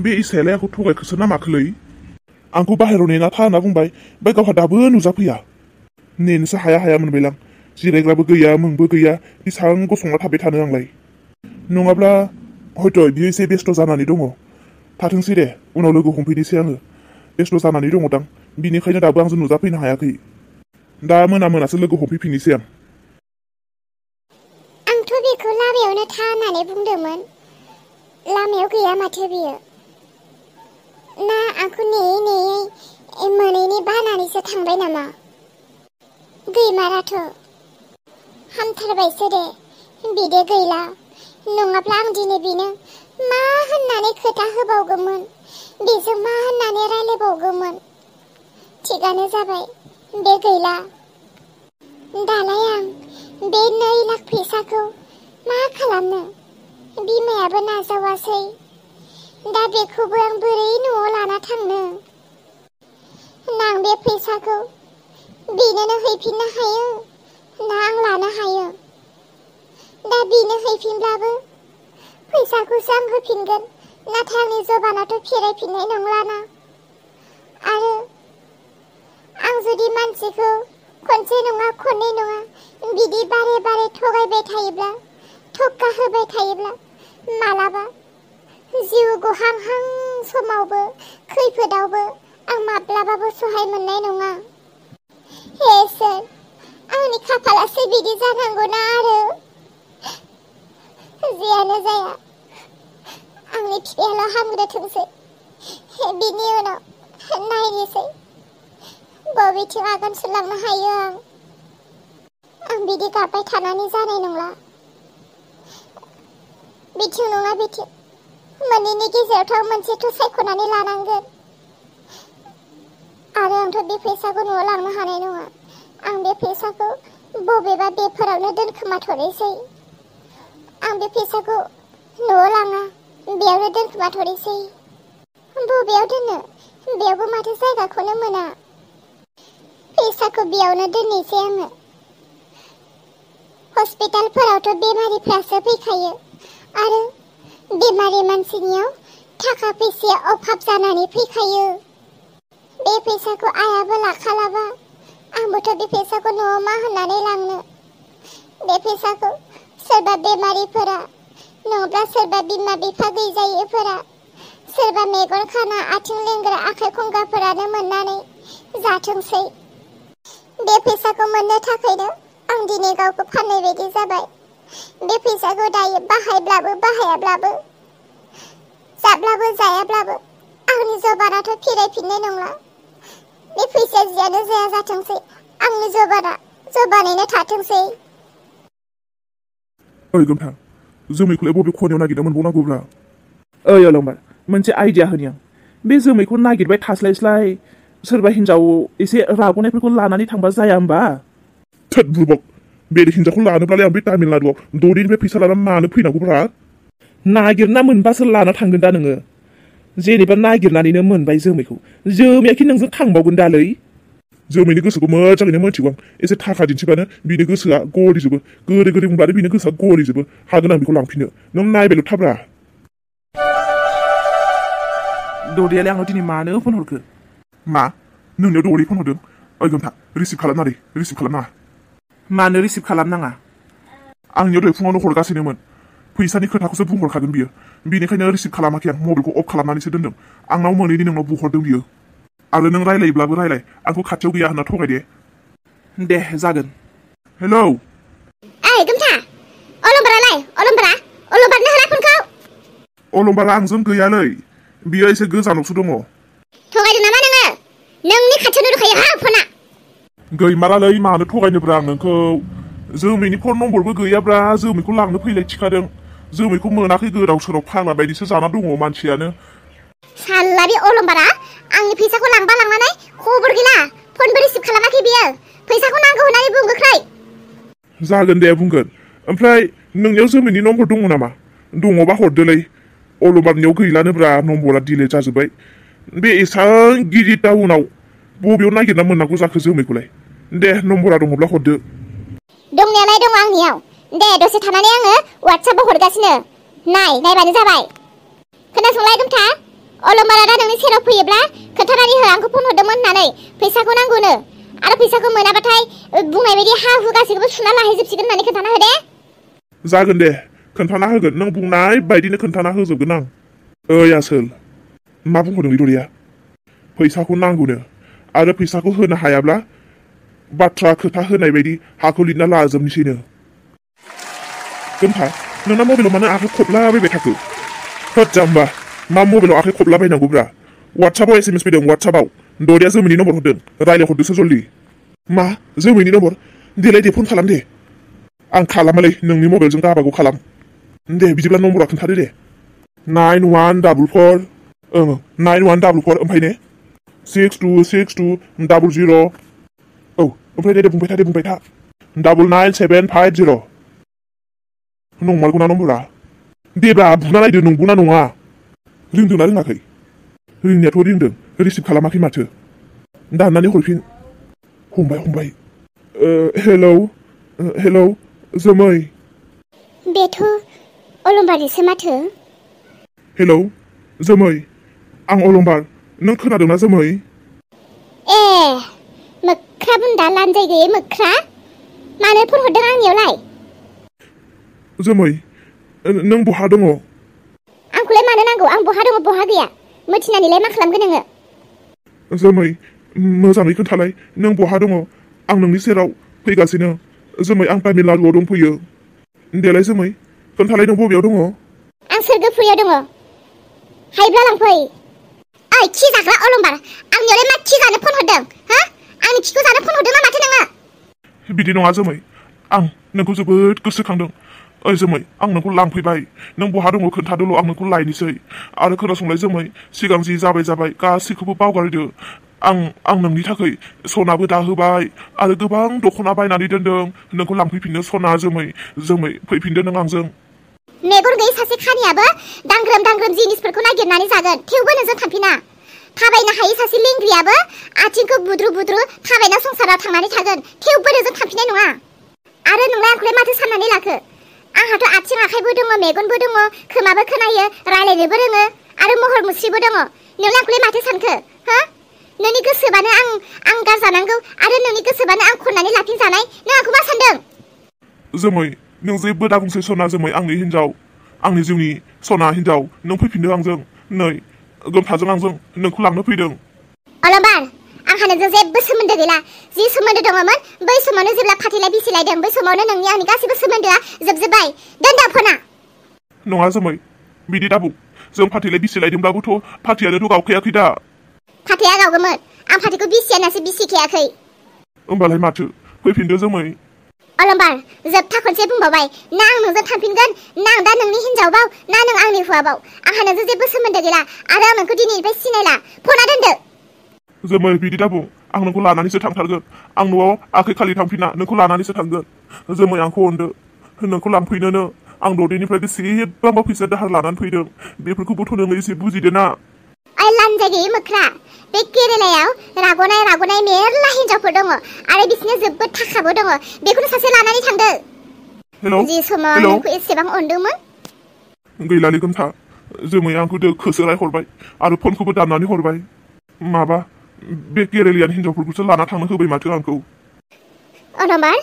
बे इसायालाय आंखौ थगायखोसो ना माखोलै आंखौ बाहेरायाव नेना था होनना बुंबाय ओमफ्राय गावहा दाबो नुजाफैया नेनोसो हाया मोनबायलां जिरायग्राबो गैया मोनबो गैया बेसां गसंना थाबाय थानो आंलाय नङाब्ला हयथ' बियो एसे बेस्थ' जानानै दङ थाथोंसै दे उनाव लोगो हमफैनोसै आङो बेस्थ' जानानै दङदां बिनिखायनो दाबो आंजों नुजाफैनो हायाखै दा मोनासो लोगो हमफैफिननोसै आंथ' बेखौ लामायावनो था होननानै बुंदोंमोन लामायाव गैया माथो बियो ना आंखौ नेयै मोनैनि बानानैसो थांबाय नामा गैमाराथ' हामथारबायसो दे बिदि गैला नङाब्ला आं दिनै बेनो मा होननानै खोथा होबावगौमोन बेजों मा होननानै रायलायबावगौमोन थिगानो जाबाय बे गैला दालाय आं बे 2 लाख फैसाखौ मा खालामनो बिमायाबो नाजावासै दा बेखौबो आं बोरै न'आव लाना थांनो आं बे फैसाखौ बेनोनो हैफिननो हायो ना आं लानो हायो दा बेनो हैफिनब्लाबो फैसाखौसो आं होफिनगोन नाथाय आंनि जबानाथ' फिरायफिननाय नंलाना आरो आं जुदि मानसिखौ खनसे नङा खननै नङा बिदि बारे बारे थगायबाय थायोब्ला थक्का होबाय थायोब्ला मालाबा जिउ गहांहां समावबो खैफोदावबो आं माब्लाबाबो सहाय मोननाय नङा हे इसोर आंनि खाफालासो बिदि जानांगौना आरो जियानो जाया आंनि फिसायाल' हामग्रोथोंसै बिनि उनाव नायनोसै बबेथिं आगान सुरलांनो हायो आं बिदि गाबबाय थानानै जानाय नंला बिथिं नङा बिथिं मोननैनि गेजेरावथ' मोनसेथ' सायख'नानै लानांगोन आरो आंथ' बे फैसाखौ न'आव लांनो हानाय नङा आं बे फैसाखौ बबेबा बेफोरावनो दोनखोमाथ'नोसै आं बे फैसाखौ न'आव लाङा बेयावनो दोनखोमाथ'नोसै बबेयाव दोननो बेयावबो माथो जायगाखौनो मोना फैसाखौ बेयावनो दोननोसै आङो हस्पिटालफोरावथ' बेमारिफ्रासो फैखायो आरो बेमारि मानसिनियाव थाखा फैसाया अभाब जानानै फैखायो बे फैसाखौ आयाबो लाखालाबा आंबोथ' बे फैसाखौ न'आव मा होननानै लांनो बे फैसाखौ सोरबा बेमारिफोरा नङाब्ला सोरबा बिमा बिफा गैजायैफोरा सोरबा मेगन खाना आथिं लेंग्रा आखाइ खंगाफोरानो मोननानै जाथोंसै बे फैसाखौ मोननो थाखायनो आं दिनै गावखौ फाननाय बायदि जाबाय बे फैसाखौ दायो बाहायब्लाबो बाहायाब्लाबो जाब्लाबो जायाब्लाबो आंनि जबानाथ' फिरायफिननाय नंला बे फैसाया जियानो जाया जाथोंसै आंनि जबानैनो थाथोंसै ओइ गोमथा जोमैखौलाय बबे खनायाव नागिरना मोनबावनांगौब्ला ओइ अलंबार मोनसे आइडिया होनि आं बे जोमैखौ नागिरबाय थास्लायस्लाय सोरबा हिनजाव एसे राग'नायफोरखौ लानानै थांबा जाया होमबा थोद बुरबक बे हिनजावखौ लानोब्लालाय आं बे तामिलनाडुआव दरिनिफ्राय फैसा लाना मानो फैनांगौब्रा नागिरना मोनबासो लाना थांगोन दा नोङो जेनेबा नागिरनानैनो मोनबाय जोमैखौ जोमैयाखि नोंजों थांबावगोन दालै जोमैनि गोसोखौ मोजाङैनो मोनथिगौ आं एसे थाखा दिन्थिबानो बिनि गोसोआ गलिजोबो गोदै बुंब्लानो बिनि गोसोआ गलिजोबो हागोन आं बेखौ लांफिनो नों नायबायल' थाब्रा दरियालाय आंनाव दिनै मानो फन हरखो मा नोंनियाव दरि फन हरदों ओइ गोमथा रिसिभ खालामनानै रिसिभ खालामनाङा मानो रिसिभ खालामनाङा आंनियाव दहाय फुङावनो हरगासिनोमोन फैसानि खोथाखौसो बुंहरखागोन बियो बेनिखायनो रिसिभ खालामाखै आं मबाइलखौ अफ खालामनानैसो दोनदों आंनाव मोनैनि नोंनाव बुहरदों बियो आरो नों रायलायोब्लाबो रायलाय आंखौ खाथियाव गैया होनना थगाय दे जागोन हेलौ ओइ गोमथा अलंबारनो होला फनखौ अलंबारा आंजों गैयालै बियो एसे गोजानावसो दङ थगायदों नामा नोङो नोंनि खाथियावनो दंखायो हा फना गैमारालै मानो थगायनोब्रा आं नोंखौ जोमैनि फन नम्बरबो गैयाब्रा जोमैखौ लांनो फैलाय थिखादों जोमैखौ मोनाखै गोदाव सोराव फाग्ला बायदिसो जाना दङ मानसियानो साल्ला बे अलंबारा आंनि फैसाखौ लांनानै खबर गैला फनबो रिसिभ खालामाखै बियो फैसाखौ नांगौ होननानै बुं गोख्रै जागोन दे बुंगोन ओमफ्राय नोंनियाव जोमैनि नम्बर दङ नामा दङबा हरदोलै अलंबारनियाव गैलानोब्रा नम्बरा डिलिट जाजोब्बाय बे एसां गिदिर टाउनाव बबेयाव नागिरना मोननांगौ जाखो जोमैखौलाय दे नम्बरा दङब्ला हरदो दंनायालाय दङ आंनियाव दे दसे थानानै आङो वाट्सएपआव हरगासिनो नायबानो जाबाय खोनासंलाय गोमथा अलंबारा दा नोंनि सेराव फैयोब्ला खोन्थानानै हो आंखौ फन हरदोंमोन होननानै फैसाखौ नांगौनो आरो फैसाखौ मोनाबाथाय बुंनाय बायदि हा हु गासैखौबो सुना लाहैजोबसिगोन होननानै खोन्थाना हो दे जागोन दे खोन्थाना होगोन नों बुंनाय बायदिनो खोन्थाना होजोबगोन आं ओइ आसोल मा बुंहरदों बिदरिया फैसाखौ नांगौनो आरो फैसाखौ होनो हायाब्ला बाथ्रा खोथा होनाय बायदि हाखौ लिरना लाजोबनोसैनो गोमथा नोंना मबाइलाव मानो आखाइ खबलाबायबाय थाखो होद जाम्बा मा मबाइलाव आखाइ खबलाबायनांगौब्रा वाट्सएपआव एसएमएस फैदों वाट्सएपआव दरिया जोमैनि नम्बर हरदों रायलायहरदोसो जल्दि मा जोमैनि नम्बर देलाय दे फन खालाम दे आं खालामालै नोंनि मबाइलजों गाबागौ खालाम दे बिदिब्ला नम्बरा खोन्थादो दे 9144 9144 ओमफ्राय ने 626200 औ ओमफ्राय दे बुंबाय था 99750 नंमारगौना नम्बरा देब्रा बुना नायदो नंगौना नङा रिंदोंना रिङाखै रिंनायाथ' रिंदों रिसिभ खालामाखै माथो दाननानै हरफिन हमबाय हेलौ जोमै बेथ' अलंबारिसो माथो हेलौ जोमै आं अलंबार नों खोनादोंना जोमै ए मोख्रा बुन्दा लानजाय गैयै मोख्रा मानो फन हरदों आंनियावलाय जोमै नों बहा दङ आंखौलाय मानो नांगौ आं बहा दङ बहा गैया मिथिनानैलाय मा खालामगोन नोङो जोमै मोजाङै खोन्थालाय नों बहा दङ आं नोंनि सेराव फैगासिनो जोमै आं तामिलनाडुआव दंफैयो देलाय जोमै खोन्थालाय नों बबेयाव दङ आं सोरगोफुरियाव दङ हायोब्ला लांफै ओइ खि जाग्रा अलंबार आंनियावलाय मा खि जानो फन हरदों हा आंनि खिखौ जानो फन हरदों ना माथो नोङो बिदि नङा जोमै आं नोंखौ जोबोद गोसोखांदों ओइ जोमै आं नोंखौ लांफैबाय नों बहा दङ खोन्थादोल' आं नोंखौ लायनोसै आरो खोनासंलाय जोमै सिगां जि जाबाय गासैखौबो बावगारदो आं नोंनि थाखाय सनाबो दाहोबाय आरो गोबां दख'ना बायनानै दोनदों नोंखौ लांफैफिननो सना जोमै फैफिनदो नों आंजों मेगन गैयै सासे खानियाबो दांग्रोम जिनिसफोरखौ नागिरनानै जागोन थेवबो नोंजों थांफिना थाबायनो हायै सासे लेंग्रियाबो आथिंखौ बुद्रु थाबायना संसाराव थांनानै थागोन थेवबो नोंजों थांफिननाय नङा आरो नोंलाय आंखौलाय माथो साननानै लाखो आंहाथ' आथिं आखाइबो दङ मेगनबो दङ खोमाबो खोनायो रायलायनोबो रोङो आरो महर मुस्रिबो दङ नोंलाय आंखौलाय माथो सानखो हा नोंनि गोसोबानो आं गारजानांगौ आरो नोंनि गोसोबानो आं खननानै लाफिनजानाय नों आंखौ मा सानदों जोमै नों जेबो दाबुंसै सना जोमै आंनि हिन्जाव आंनि जिउनि सना हिन्जाव नों फैफिनदो आंजों नै गोमथाजों आंजों नोंखौ लांनो फैदों अलंबार आंहा नोंजों जेबो सोमोन्दो गैला जि सोमोन्दो दङमोन बै समावनो जेब्ला फाथैलाय बिसिलायदों बै समावनो नोंनि आंनि गासैबो सोमोन्दोआ जोबजोब्बाय दोनदो फना नङा जोमै बिदि दाबुं जों फाथैलाय बिसिलायदोंब्लाबोथ' फाथैयानोथ' गावखायाखै दा फाथैया गावगौमोन आं फाथैखौ बिसियानासो बिसिखायाखै होमबालाय माथो फैफिनदो जोमै अलंबार जोबथा खनसे बुंबावबाय ना आं नोंजों थांफिनगोन ना आं दा नोंनि हिन्जावबाव ना नों आंनि हौवाबाव आंहा नोंजों जेबो सोमोन्दो गैला आरो आं नोंखौ दिनैनिफ्राय सिनायला फना दोनदो जोमै बिदि दाबुं आं नोंखौ लानानैसो थांथारगोन आं न'आव आखाइ खालि थांफिना नोंखौ लानानैसो थांगोन जोमै आंखौ अनदो नोंखौ लांफैनोनो आं ददेनिफ्राय बेसेबांबा फैसा दाहार लानानै फैदों बेफोरखौबोथ' नोङो एसे बुजिदो ना ओइ लानजाय गैयै मोख्रा बे केरेलायाव रागनाय मेरला हिन्जावफोर दङ आरो बिसोरनो जोबोद थाखाबो दङ बेखौनो सासे लानानै थांदो जि समाव नोंखौ एसेबां अनदोंमोन गैलालै गोमथा जोमै आंखौ दोखोसो रायहरबाय आरो फनखौबो दाननानै हरबाय माबा बे केरेलियान हिन्जावफोरखौसो लाना थांनो होबाय माथो आंखौ अलंबार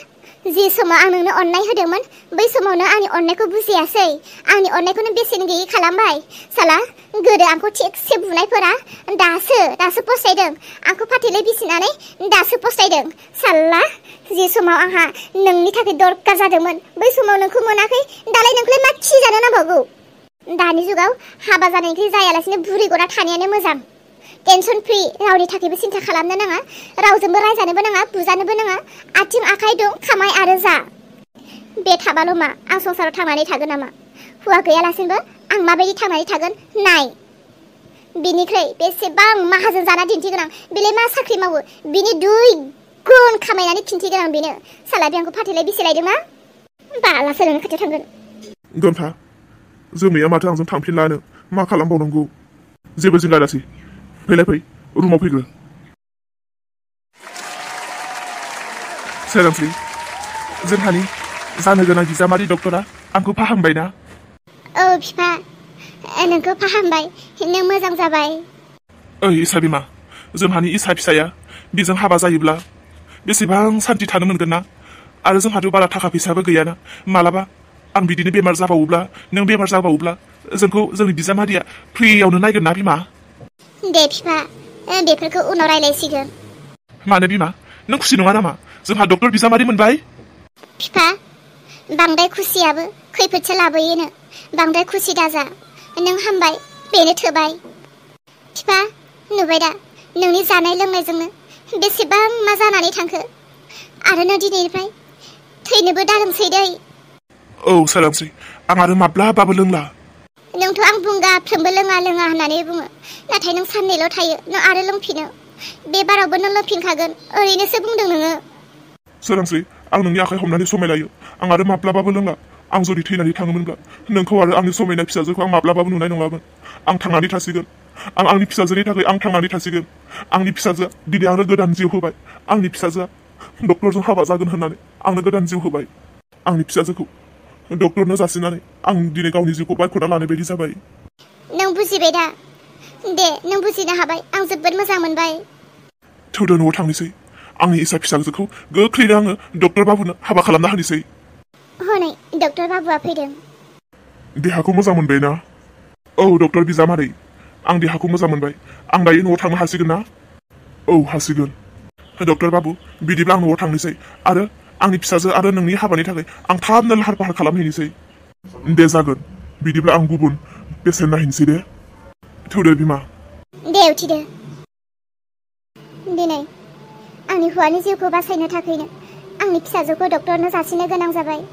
जि समाव आं नोंनो अननाय होदोंमोन बै समावनो आंनि अननायखौ बुजियासै आंनि अननायखौनो बेसेन गैयै खालामबाय साला गोदो आंखौ थिगसे बुनायफोरा दासो फसायदों आंखौ फाथैलाय बिसिनानै दासो फसायदों साला जि समाव आंहा नोंनि थाखाय दरकार जादोंमोन बै समाव नोंखौ मोनाखै दालाय नोंखौलाय मा खि जानो नांबावगौ दानि जुगाव हाबा जानायनिख्रुइ जायालासिनो बुरि गना थानायानो मोजां टेनसन फ्रि रावनि थाखायबो सिन्था खालामनो नाङा रावजोंबो रायजानोबो नाङा बुजानोबो नाङा आथिं आखाइ दं खामाय आरो जा बे थाबाल' मा आं संसाराव थांनानै थागोन नामा हौवा गैयालासिनोबो आं माबायदि थांनानै थागोन नाय बिनिख्रुइ बेसेबां माहाजोन जाना दिन्थिगोन आं बेलाय मा साख्रि मावो बिनि 2 गुन खामायनानै खिन्थिगोन आं बेनो साला बे आंखौ फाथैलाय बिसिलायदों ना बालासो नोंनि खाथियाव थांगोन गोमथा जोमैया माथो आंजों थांफिनलानो मा खालामबावनांगौ जेबो जिंगा दासै फैलाय फै रुमाव फैग्रो सोरांस्रि जोंहानि जानो गोनां बिजामादै डक्टरा आंखौ फाहामबाय ना औ बिफा नोंखौ फाहामबाय नों मोजां जाबाय। ओइ इसा बिमा, जोंहानि इसा फिसाया बेजों हाबा जायोब्ला बेसेबां सान्थि थानो मोनगोन ना? आरो जोंहाथ' बारा थाखा फैसाबो गैयाना। मालाबा आं बिदिनो बेमार जाबावोब्ला, नों बेमार जाबावोब्ला जोंखौ जोंनि बिजामादैया फ्रियावनो नायगोन ना बिमा? दे बिफा, बेफोरखौ उनाव रायलायसिगोन। मानो बिमा, नों खुसि नङा नामा जोंहा डक्टर बिजामादै मोनबाय? बिफा, बांद्राय खुसियाबो खैफोदसो लाबोयोनो। बांद्राय खुसि दाजा, नों हामबाय बेनो थोबाय। बिफा, नुबाय दा नोंनि जानाय लोंनायजोंनो बेसेबां मा जानानै थांखो। आरो नों दिनैनिफ्राय थैनोबो दालोंसै दै। औ सोरांसै, आं आरो माब्लाबाबो लोंला। नोंथ' आं बुंगाफ्रोमबो लोङा लोङा होननानै बुङो, नाथाय नों साननैल' थायो, नों आरो लोंफिनो। बे बारावबो नों लोंफिनखागोन, ओरैनोसो बुंदों नोङो। सोरांसै, आं नोंनि आखाइ हमनानै समाय लायो। आं आरो माब्लाबाबो लोंला। आं जुदि थैनानै थाङोमोनब्ला नोंखौ आरो आंनि समायना फिसाजोखौ आं माब्लाबाबो नुनाय नङामोन। आं थांनानै थासिगोन। आं आंनि फिसाजोनि थाखाय आं थांनानै थासिगोन। आंनि फिसाजोआ दिनै आंनो गोदान जिउ होबाय। आंनि फिसाजोआ डक्टरजों हाबा जागोन होननानै आंनो गोदान जिउ होबाय। आंनि फिसाजोखौ डक्टरनो जासिनानै आं दिनै गावनि जिउखौ बायख'ना लानाय बायदि जाबाय। नों बुजिबाय दा? दे, नों बुजिनो हाबाय, आं जोबोद मोजां मोनबाय। थौदो न'आव थांनोसै। आंनि इसा फिसाजोखौ गोख्रैनो आङो डक्टर बाबुनो हाबा खालामना होनोसै। हनै डक्टर बाबुआ फैदों। देहाखौ मोजां मोनबाय ना? औ डक्टर बिजामादै, आं देहाखौ मोजां मोनबाय। आं दायो न'आव थांनो हासिगोन ना? औ हासिगोन। डक्टर बाबु, बिदिब्ला आं न'आव थांनोसै आरो आंनि फिसाजो आरो नोंनि हाबानि थाखाय आं थाबनो लाहार फाहार खालामहैनोसै। दे जागोन, बिदिब्ला आं गुबुन पेसेन्ट नायहैनोसै दे। थौदो बिमा। दे उथिदो। दिनै आंनि हौवानि जिउखौ बासायनो थाखायनो आंनि फिसाजोखौ डक्टरनो जासिनो गोनां जाबाय।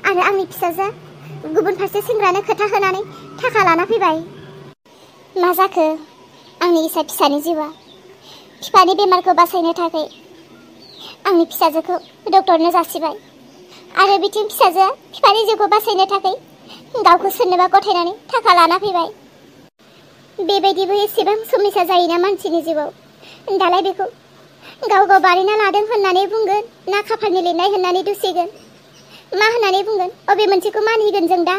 आरो आंनि फिसाजोआ गुबुन फारसे सेंग्रानो खोथा होनानै थाखा लाना फैबाय। मा जाखो आंनि इसा फिसानि जिउआ? बिफानि बेमारखौ बासायनो थाखाय आंनि फिसाजोखौ डक्टरनो जासिबाय, आरो बिथिं फिसाजोआ बिफानि जिउखौ बासायनो थाखाय गावखौ सोरनोबा गथायनानै थाखा लाना फैबाय। बेबायदिबो एसेबां समयसा जायोना मानसिनि जिउआव। दालाय बेखौ गाव गाव बानायना लादों होननानै बुंगोन ना खाफालनि लिरनाय होननानै दुसिगोन? मा होननानै बुंगोन? अबे मोनसेखौ मानिगोन जों दा?